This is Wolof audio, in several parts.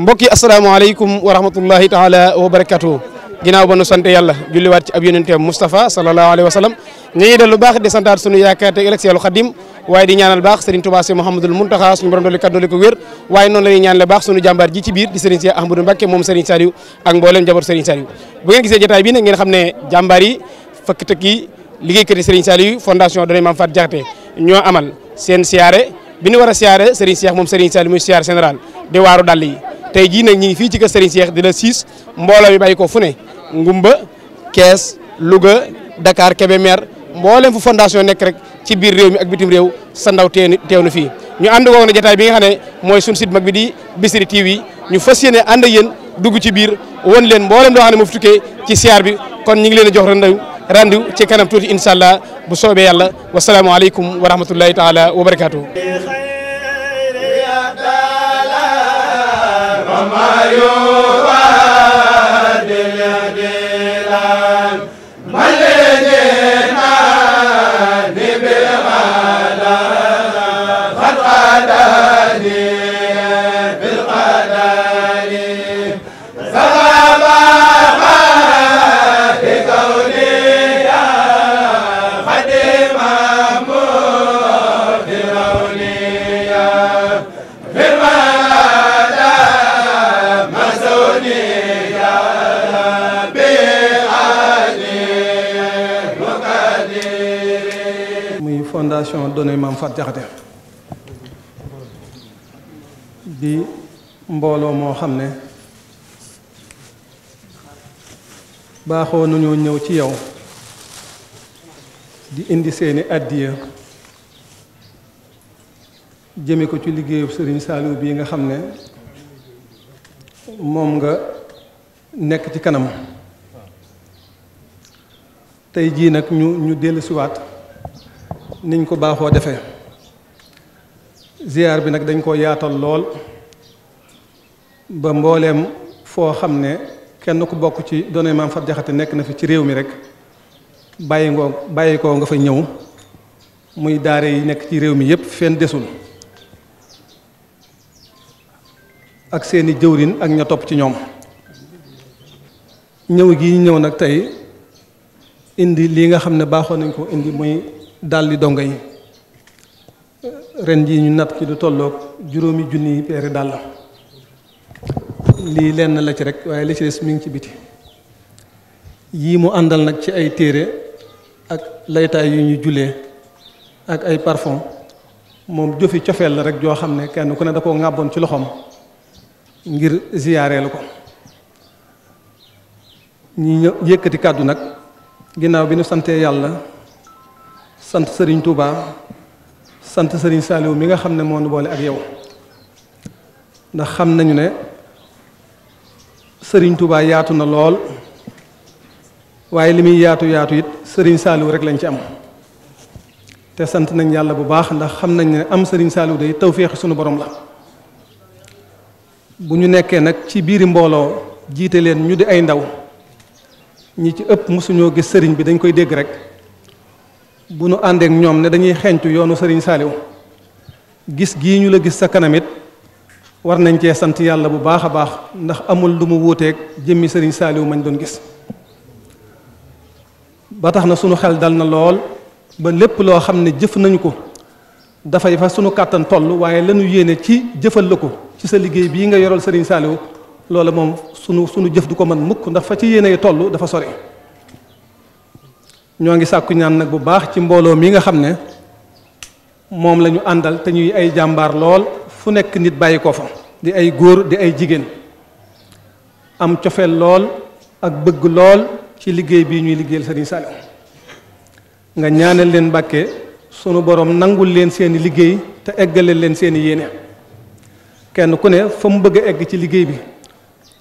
mbokk yi asalaamaaleykum wa rahmatullahi taala wa barakatuh ginnaaw ba nu sant yàlla julliwaat ci ab yonenteem Moustapha sallallahu alayhi wa sallam ñu ngi dellu baax di santaat sunu yaakaar te ëllëg Seexul Xadim waaye di ñaanal baax Serigne Touba Sy Mouhamadoul Mountakha suñu borom dolli kat dolli ko wér waaye noonu la ñuy ñaanale baax sunu jàmbaar ji ci biir di Serigne Cheikh Ahmadou Mbacké moom Serigne Saliou ak mboolem njaboot Serigne Saliou bu ngeen gisee jotaay bi nag ngeen xam ne jàmbaar yi fëkk tëkk yi liggéeykat yi Serigne Saliou fondation Donay Mame Faty Diakhaté ñoo amal seen siyaare bi ñu war a siyaare Serigne Cheikh moom Serigne Saliou muy siyaare général di waaru dàll yi tey jii nag ñi ngi fii ci kër Serigne Cheikh di la 6 mbooloo mi bàyyi ko fu ne Ngumba Kees Louga Dakar Kébémer mboolem fu fondation nekk rek ci biir réew mi ak bitim réew sa ndaw teew na fii ñu ànd woon na jotaay bi nga xam ne mooy suñu site mag bi di Bichri TV ñu fas yéene ànd ak yéen dugg ci biir won leen mboolem loo xam ne moo fi tukkee ci siyaar bi kon ñu ngi leen a jox rendez-vous ci kanam tuuti incha allah bu soobee yàlla wasalaamualeykum wa rahmatullahi taala wa barakaatu. fondation Donay Mame Faty Diakhaté di mbooloo moo xam ne baaxoo nañoo ñëw ci yow di indi seeni addiya jëme ko ci liggéeyu Serigne Saliou bii nga xam ne moom nga nekk ci kanam tey jii nag ñu dellusiwaat niñ ko baaxoo defee ziar bi nag dañ ko yaatal lool ba mbooleem foo xam ne kenn ku bokk ci Donay Mame Faty Diakhaté nekk na fi ci réew mi rek bàyyi ko nga fa ñëw muy daare yi nekk ci réew mi yépp fenn desul ak seeni jëwrin ak ña topp ci ñoom ñëw gi ñëw nag tey indi lii nga xam ne baaxoo nañ ko indi muy daldi dongo yi ren jii ñu natt ci du tolloog 5 junni peeri dàll lii lenn la ci rek waaye li ci des mi ngi ci biti yii mu àndal nag ci ay téere ak laytaay yu ñu jullee ak ay parfum moom jëfi cofeel la rek joo xam ne kenn ku ne da koo ŋàbboon ci loxoom ngir ziyaaree la ko ñi yëkkati kàddu nag ginnaaw bi ñu santee yàlla sant Serigne Touba sant Serigne Saliou mi nga xam ne moo nu boole ak yow ndax xam nañu ne Serigne Touba yaatu na lool waaye li muy yaatu it Serigne Saliou rek lañ ci am te sant nañ yàlla bu baax ndax xam nañ ne am Serigne Saliou day tawféexi sunu borom la bu ñu nekkee nag ci biiri mbooloo jiite leen ñu di ay ndaw ñi ci ëpp mosuñoo gis sëriñ bi dañ koy dégg rek bu nu àndeek ñoom ne dañuy xeeñtu yoonu Serigne Saliou gis gii ñu la gis sa kanamit war nañ cee sant yàlla bu baax a baax ndax amul lu mu wuuteeg jëmmi Serigne Saliou mañ doon gis ba tax na sunu xel dal na lool ba lépp loo xam ne jëf nañu ko dafay fa sunu kàttan toll waaye lañu yéene ci jëfal la ko ci sa liggéey bii nga yoral Serigne Saliou loola moom sunu jëf du ko mën mukk ndax fa ci yéene toll dafa sori ñoo ngi sàkku ñaan nag bu baax ci mbooloo mi nga xam ne moom la ñu àndal te ñuy ay jàmbaar lool fu nekk nit bàyyi ko fa di ay góor di ay jigéen am cofeel lool ak bëgg lool ci liggéey bii ñuy liggéeyal Serigne Saliou nga ñaanal leen Mbàkke sunu borom nangul leen seeni liggéey te eggaleel leen seeni yéene kenn ku ne fa mu bëgg a egg ci liggéey bi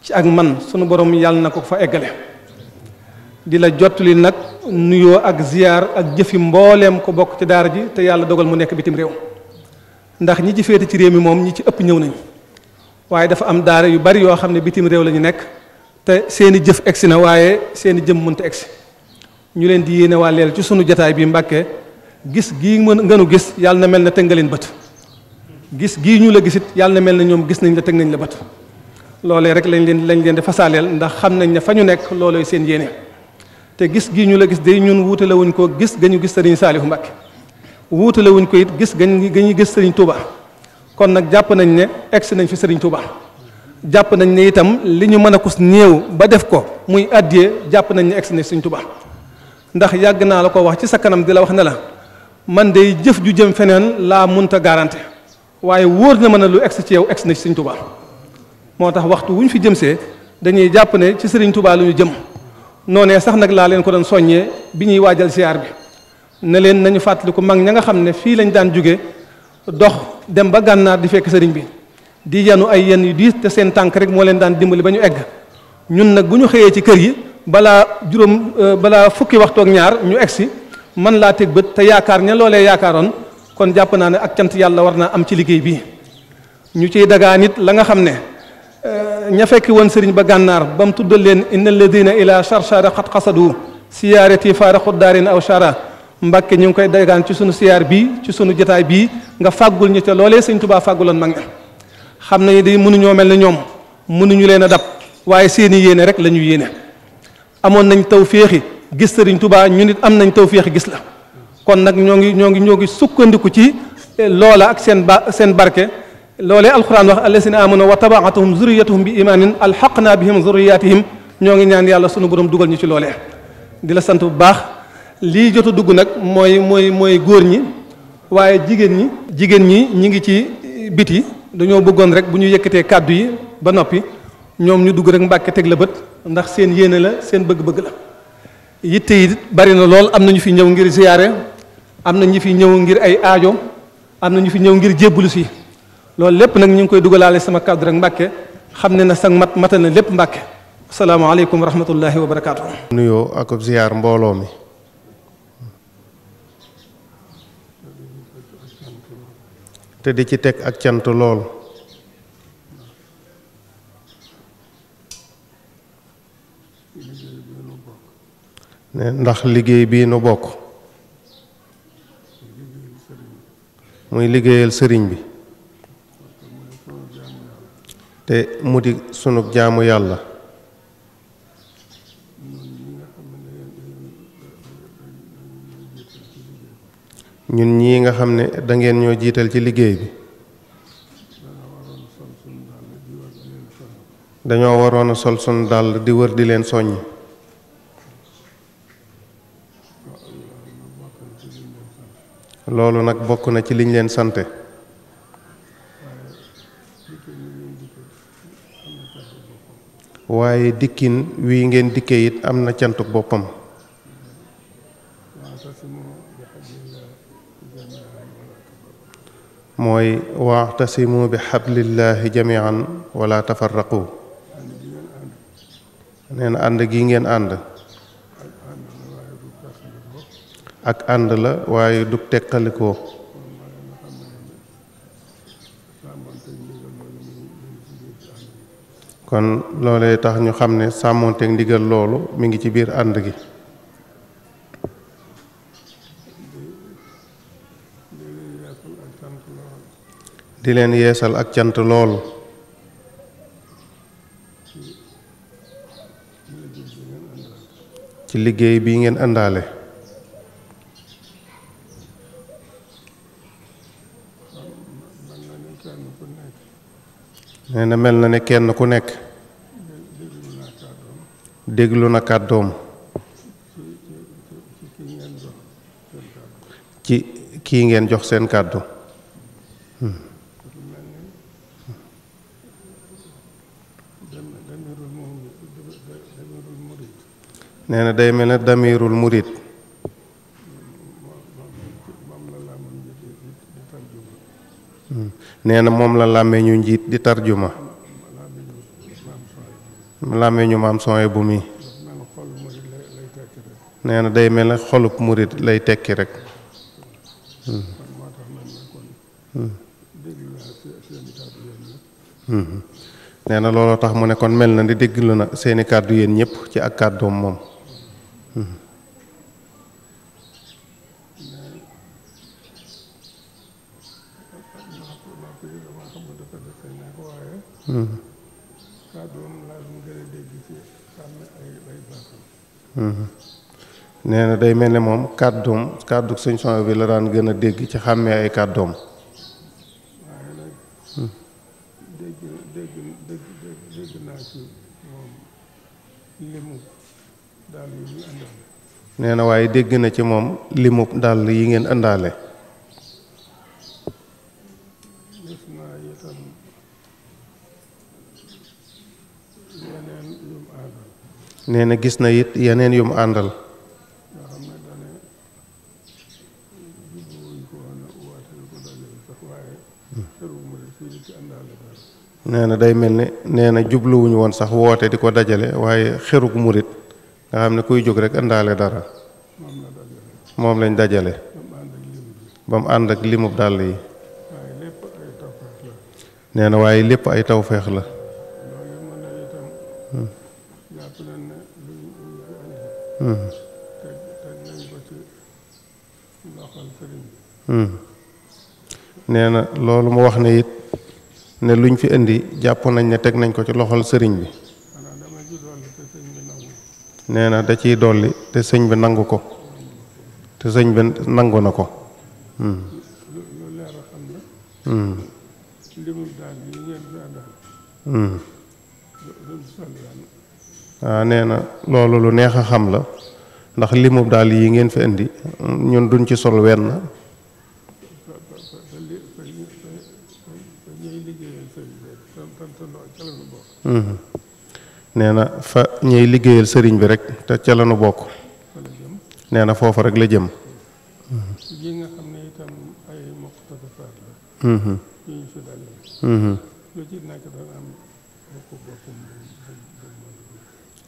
ci ak man sunu borom yàlla na ko fa eggale di la jottali nag nuyoo ak ziyaar ak jëfi mbooleem ko bokk ci daara ji te yàlla dogal mu nekk bitim réew ndax ñi ci féete ci réew mi moom ñi ci ëpp ñëw nañ waaye dafa am daara yu bari yoo xam ne bitim réew la ñu nekk te seeni jëf egsi na waaye seeni jëm mënta egsi ñu leen di yéene waa leel ci sunu jataay bi Mbàkke gis gii ngënu gis yàlla na mel na teg nga leen bët gis gii ñu la gisit yàlla na mel na ñoom gis nañ la teg nañ la bët loolee rek lañ leen di fasaaleel ndax xam nañ ne fa ñu nekk loolooy seen yéene te gis gii ñu la gis day ñun wuutale wuñ ko gis gañu gis Serigne Saliou Mbàkke wuutale wuñ ko it gis gañu gis Serigne Touba kon nag jàpp nañ ne egsi nañ fi Serigne Touba jàpp nañ ne itam li ñu mën a kus néew ba def ko muy àddiyee jàpp nañ ne egsi nañ Serigne Touba ndax yàgg naa la ko wax ci sa kanam di la wax ne la man day jëf ju jëm feneen laa munta garanté waaye wóor na mën a lu egsi ci yow egsi na ci Serigne Touba moo tax waxtu wu ñu fi jëmsee dañuy jàpp ne ci Serigne Touba lu ñu jëm noonee sax nag laa leen ko doon soññee bi ñuy waajal siyaar bi ne leen nañu fàttaliku mag ña nga xam ne fii lañ daan jóge dox dem ba gànnaar di fekk sëriñ bi di yanu ay yenn yu diis te seen tànk rek moo leen daan dimbali ba ñu egg ñun nag bu ñu xëyee ci kër yi balaa fukki waxtu ak ñaar ñu egsi man laa teg bët te yaakaar ña loolee yaakaaroon kon jàpp naa ne ak cant yàlla war naa am ci liggéey bi ñu ciy dagaa nit la nga xam ne ña fekki woon sëriñ ba gànnaar ba mu tuddal leen inna alladina ila charchara xat xasadu siyaarati faara xuddaarin aw chara Mbàkke ñu ngi koy dagaan ci sunu siyaar bii ci sunu jotaay bii nga fàggul ñu ca loolee sëñ Tubaa fàgguloon mag ña xam nañu di mënuñoo mel ne ñoom mënuñu leen a dab waaye seeni yéene rek la ñu yéene amoon nañ taw féexi gis sëriñ Tubaa ñu nit am nañ taw féexi gis la kon nag ñoo ngi sukkandiku ci loola ak seen barke loolee alquran wax allasina amanu wa tabaatuhum zurriyatuhum bi imaanin alxaqna bihim zurriyatihim ñoo ngi ñaan yàlla sunu borom dugal ñu ci loolee di la sant bu baax lii jot a dugg nag mooy góor ñi waaye jigéen ñi ñi ngi ci biti dañoo bëggoon rek bu ñu yëkkatee kàddu yi ba noppi ñoom ñu dugg rek Mbàkke teg la bët ndax seen yéene la seen bëgg-bëgg la yitte yi bari na lool am na ñu fi ñëw ngir ziyaare am na ñu fi ñëw ngir ay aajo am na ñu fi ñëw ngir jébbalu si loolu lépp nag ñu ngi koy dugalaale sama kàddu rek Mbàkke xam ne na sax mata na lépp Mbàkke asalaamaaleykum wa rahmatullahi wa barakaatu. nuyoo ak ziyaar mbooloo mi te di ci teg ak cant lool ne ndax liggéey bii nu bokk muy liggéeyal sëriñ bi te mu di sunu jaamu yàlla ñun ñii nga xam ne dangeen ñoo jiital ci liggéey bi dañoo waroon a sol sunu dàll di wër di leen soññ loolu nag bokk na ci liñ leen sante waaye dikkin wii ngeen dikke it am na cantuk boppam mooy wa'tasimu bi hablillahi jami'an wala tafarraqu nee na ànd gi ngeen ànd ak ànd la waaye du teqalikoo kon loolee tax ñu xam ne sàmmoonteeg ndigal loolu mi ngi ci biir ànd gi di leen yeesal ak cant lool ci liggéey bii ngeen àndaale nee na mel na ne kenn ku nekk déglu na kàddoom ci kii ngeen jox seen kàddu nee na day mel ne damirul murid nee na moom la làmmeñu njiit di tarjuma làmmeñu maam sooy bu mi nee na day mel ne xolub murid lay tekki rek nee na looloo tax mu ne kon mel na di déglu na seeni kàddu yéen ñëpp ci ak kàddoom moom nee na day mel ne moom kàddu sëñ son bi la daan gën a dégg ci xàmmee ay kàddoom nee na waaye dégg na ci moom limub dàll yi ngeen ëndaale nee na gis na it yeneen yum àndal nee na day mel ni nee na jubluwuñu woon sax woote di ko dajale waaye xerug murit nga xam ne kuy jóg rek ëndaale dara moom lañ dajale ba mu ànd ak limub dàll yi nee na waaye lépp ay tawfeex la nee na loolu mu wax ne it ne luñ fi indi jàpp nañ ne teg nañ ko ci loxol sëriñ bi nee na da ciy dolli te sëñ bi nangu ko te sëñ bi nangu na ko waaw nee na loolu lu neex a xam la ndax limub daal yi ngeen fi indi ñun duñ ci sol wenn nee na fa ñuy liggéeyal sëriñ bi rek te ca la nu bokk nee na foofu rek la jëm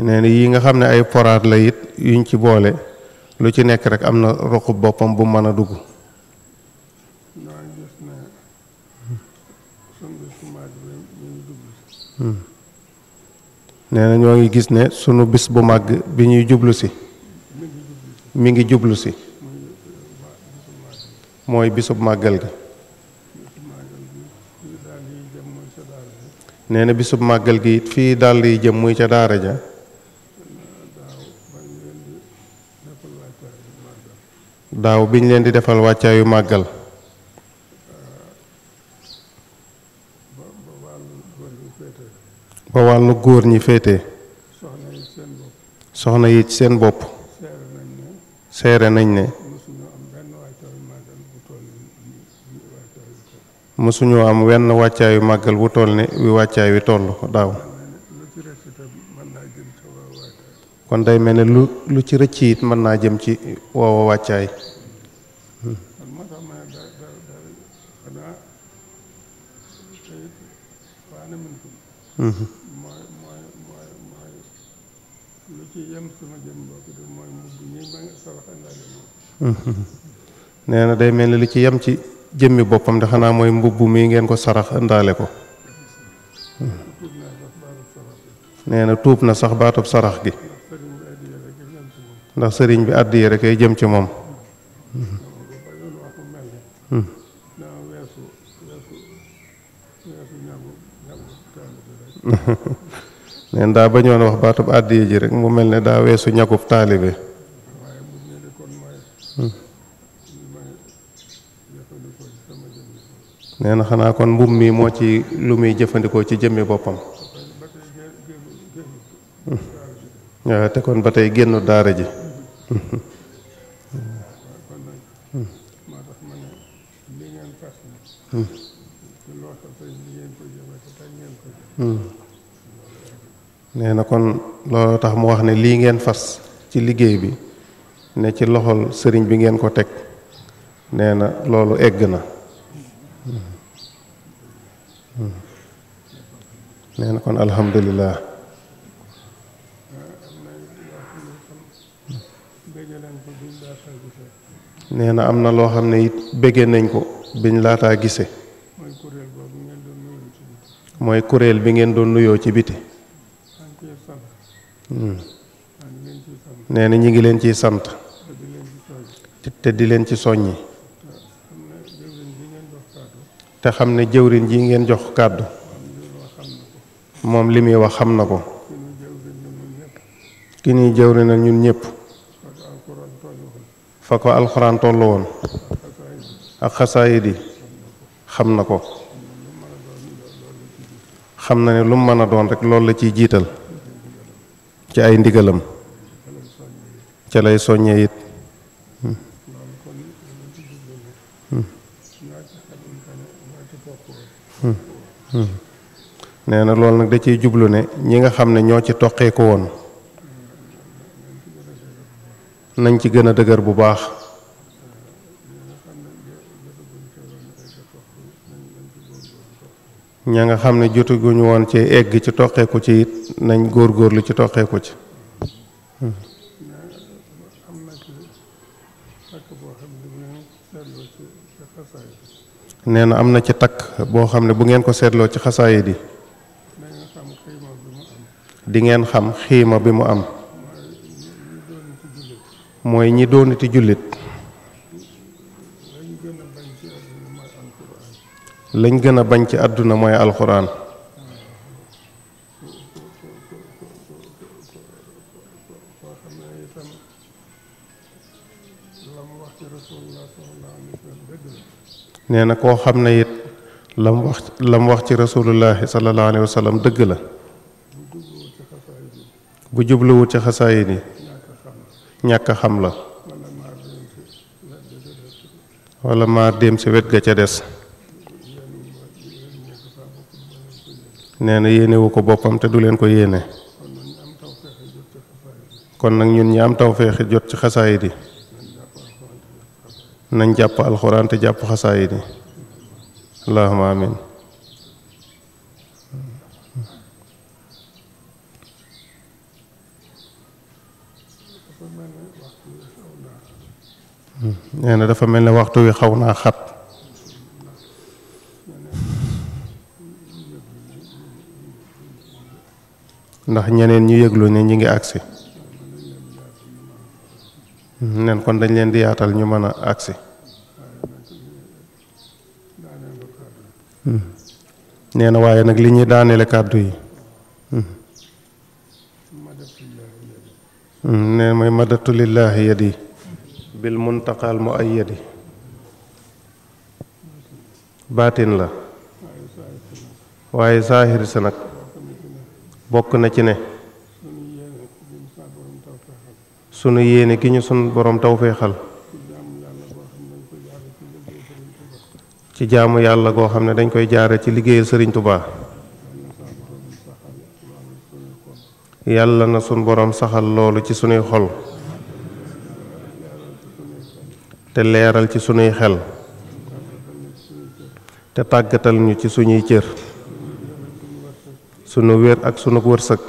nee na yii nga xam ne ay poraat la it yuñ ci boole lu ci nekk rek am na roqub boppam bu mën a dugg nee na ñoo ngi gis ne sunu bis bu màgg bi ñuy jublu si mi ngi jublu si mooy bisub màggal gi nee na bisub màggal gi it fii dàll yi jëm muy ca daara ja daaw biñ leen di defal wàccaayu màggal ba wàllu góor ñi féete soxna yi ci seen bopp seere nañ ne mësuñu am wenn wàccaayu màggal bu toll ne wi wàccaay wi toll daaw kon day mel ne lu ci rëcc it mën naa jëm ci woowa wàccaay nee na day mel ni li ci yem ci jëmmi boppam de xanaa mooy mbubb mi ngeen ko sarax ëndaale ko nee na tuub na sax baatub sarax gi ndax sëriñ bi àddiya rek ay jëm ci moom neen daa bañoon wax baatub àddiya ji rek mu mel ne daa weesu ñakub taalibe nee na xanaa kon mbubb mi moo ci lu muy jëfandikoo ci jëmmi boppam waaw te kon ba tey génnu daara ji nee na kon loolu tax mu wax ne lii ngeen fas ci liggéey bi ne ci loxol sëriñ bi ngeen ko teg nee na loolu egg na nee na kon alhamdulilah nee na am na loo xam ne it béggee nañ ko biñ laataa gise mooy kuréel bi ngeen doon nuyoo ci biti nee na ñi ngi leen ciy sant te di leen ci soññi te xam ne jëwriñ ji ngeen jox kàddu moom li muy wax xam na ko ki ñuy jëwriñal ñun ñëpp fa ko alxuraan tollu woon ak xasaayid yi xam na ko xam na ne lu mu mën a doon rek loolu la ciy jiital ci ay ndigalam ca lay soññee it nee na loolu nag da ciy jublu ne ñi nga xam ne ñoo ci toqeeku woon nañ ci gën a dëgër bu baax ña nga xam ne jotaguñu woon ci egg ci toqeeku ci it nañ góorgóorlu ci toqeeku ci nee na am na ci takk boo xam ne bu ngeen ko seetloo ci xasaayid yi di ngeen xam xiima bi mu am mooy ñi dooniti jullit lañ gën a bañ ci àdduna mooy alxuraan nee na koo xam ne it lam wax ci rasulullahi sallallahu alayhi wa sallam dëgg la bu jubluwut ci xasaayid yi ñàkk xam la wala maar dem ci wet ga ca des nee na yéenewu ko boppam te du leen ko yéene kon nag ñun ñi am tawfeexi jot ci xasaayid yi nañ jàpp alxuraan te jàpp xasaayid yi allahumma amin nee na dafa mel ne waxtu wi xaw naa xat ndax ñeneen ñu yëglu ne ñi ngi agsi nen kon dañ leen di yaatal ñu mën a agsi nee na waaye nag li ñuy daanele kàddu yi nee mooy madatu lillahi yadi bil muntaqal mu ay yadi baatin la waaye saahir sa nag bokk na ci ne sunu yéene ki ñu sun borom tawfeexal ci jaamu yàlla goo xam ne dañ koy jaare ci liggéeyal sëriñ Tuubaa yàlla na sun borom saxal loolu ci sunuy xol te leeral ci sunuy xel te tàggatal ñu ci suñuy cër sunu wér ak sunu wërsëg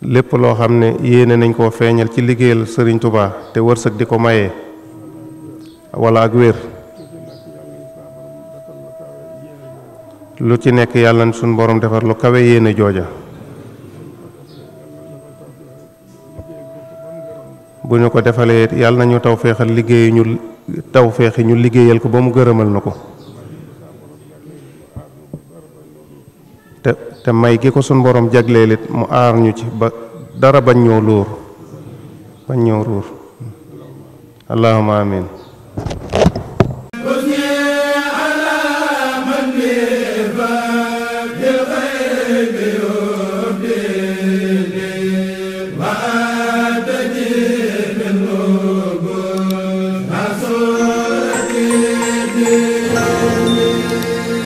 lépp loo xam ne yéene nañ koo feeñal ci liggéeyal sëriñ Tuubaa te wërsëg di ko maye wala ak wér lu ci nekk yàlla na suñu borom defar lu kawe yéene jooja bu ñu ko defalee yàlla nañu tawféexal tawféexi ñu liggéeyal ko ba mu gërëmal na ko te may gi ko suñ borom jagleel it mu aar ñu ci ba dara bañ ñoo luur allahumma amin